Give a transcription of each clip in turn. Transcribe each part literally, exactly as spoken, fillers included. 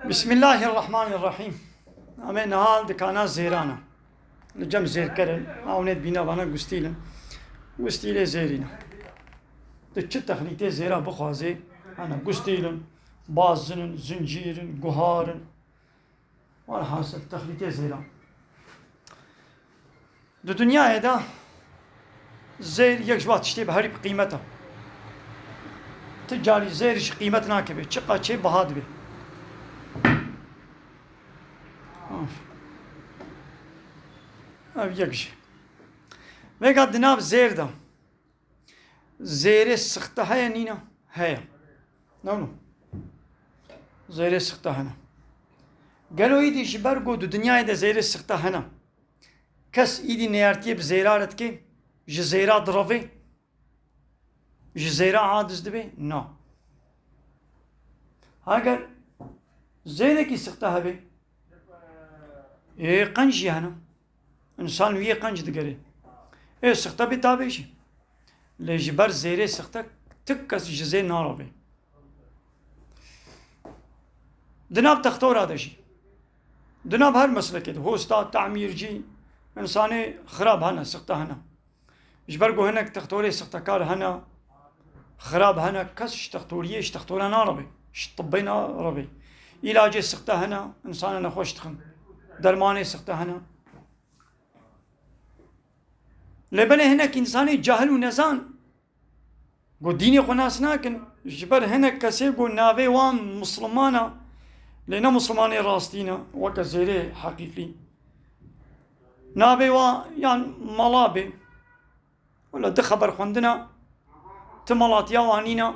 Bismillahirrahmanirrahîm. Em ê niha li dikana zêran e. Li cem zêrker in, ewnê dibîne vana gustîl in. Gustîlê zêrî ne. Tu çi texlîtê zêra bixwazê, hene gustîl in, bazin in, zincîr in, guhar in. Welhasil, texlîtê zêran. Di dinyayê de zêr yek ji wan tiştê bi herî bi qîmet e. Ti carî zêr ji qîmet nake bê, çiqa çê biha dibe. Ev yek jî. Vêga di nav zêr de zêrê sixte heye nîne? Heye. Ne wilo? Zêrê sixte hene. Gelo îdî ji ber ku di dinyayê de zêrê sixte hene, kes îdî neyartiyê bi zêra re dike, ji zêra direvê, ji zêra aciz dibe? Na. Heger zêrekî sixte hebe, ê qenc jî hene. Însan wî yê qenc digerê. Ê sixte bê tabê jî. Lê ji ber zêrê sixte ti kes ji zêr narevê. Di nav textora de jî. Di nav her meslekê de. Hosta, tamîrcî, însanê xirab hene, sixte hene. Ji ber ku hinek textorê sixtekar hene, xirab hene, kes ji textoriyê, ji textora narevê. Ji tibbê narevê. Îlacê sixte hene, însana nexweş dixin. Dermanê sixte hene. Lê belê hinek însanê cahil û nezan, ku dînê xwe nas nakin, ji ber hinek kesê ku navê wan Misliman e, lê ne Mislimanê rastî ne, weke zêrê heqîqî. Navê wan yan mala bê. Wela di xeber xwendina, ti malatiya wan nîna,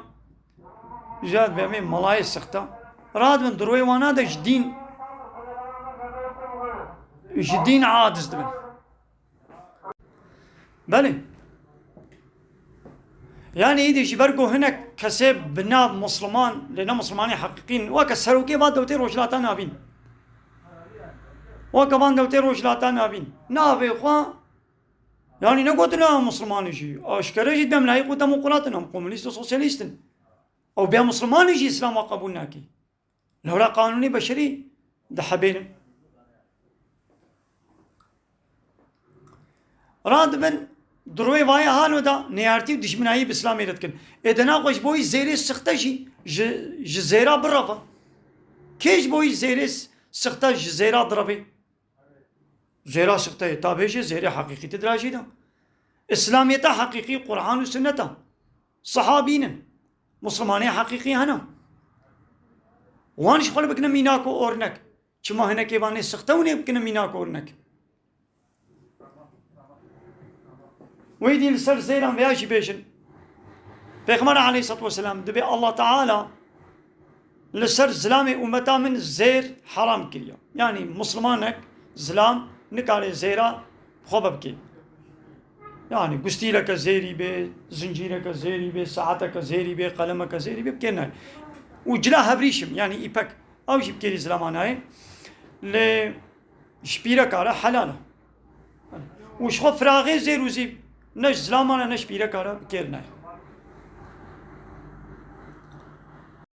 jad be mê malayê sixta. Radibin di rûyê wana de ji dîn, ji dîn aciz dibin. Belê. Yanî îdî ji ber ku hinek kesê bi nav Misliman, lê ne Mislimanê heqîqî in, weke serokê van dewtê Rojhilata Navîn. Weke van dewtê Rojhilata Navîn. Navê xwe, yanî negotina Mislimanê jî. Aşkere jî dem layîq û demokrat in, em komunîst û sosyalîst in. Ew bê Mislimanê jî Îslama qebûl nake. Lewra qanûnê beşerî dihebênin. Radibin, di rûyê vayê halo de neyartî û dijminayî bi Îslamê re dikin. Ê de naxwe ji bo wî zêrê sixte jî ji, ji zêra bireve. Kê ji bo wî zêrê s-, sixte ji zêra direvê? Zêra sixte yê, ta bêjê zêrê heqîqî ti dirajî de. Îslamiyeta heqîqî Qur'an û sunnet e. Sehabîn in. Mislimanê heqîqî hene. Wan ji xwe re bikine mînak û ornek. Çima hinekê van ê sixte hûn ê bikine mînak û ornek? Wê dî li ser zêran veya jî bêjin. Pêxember aleyhissalatu vesselam dibê Allah Teala li ser zilamê ummeta min zêr heram kiriye. Yanî Mislimanek zilam nikare zêra xwe bibike. Yanî gustîleke zêrî bê, zincîreke zêrî bê, saeteke zêrî bê, qelemeke zêrî bê, bikê nayê. Û cila hevrîşim, yanî îpek, ew jî bikêrî zilama nayê. Lê ji pîreka re helal e. Û ji xwe firaxê zêr û zîv ne ji zilama re ne ji pîreka re bikêr nayê.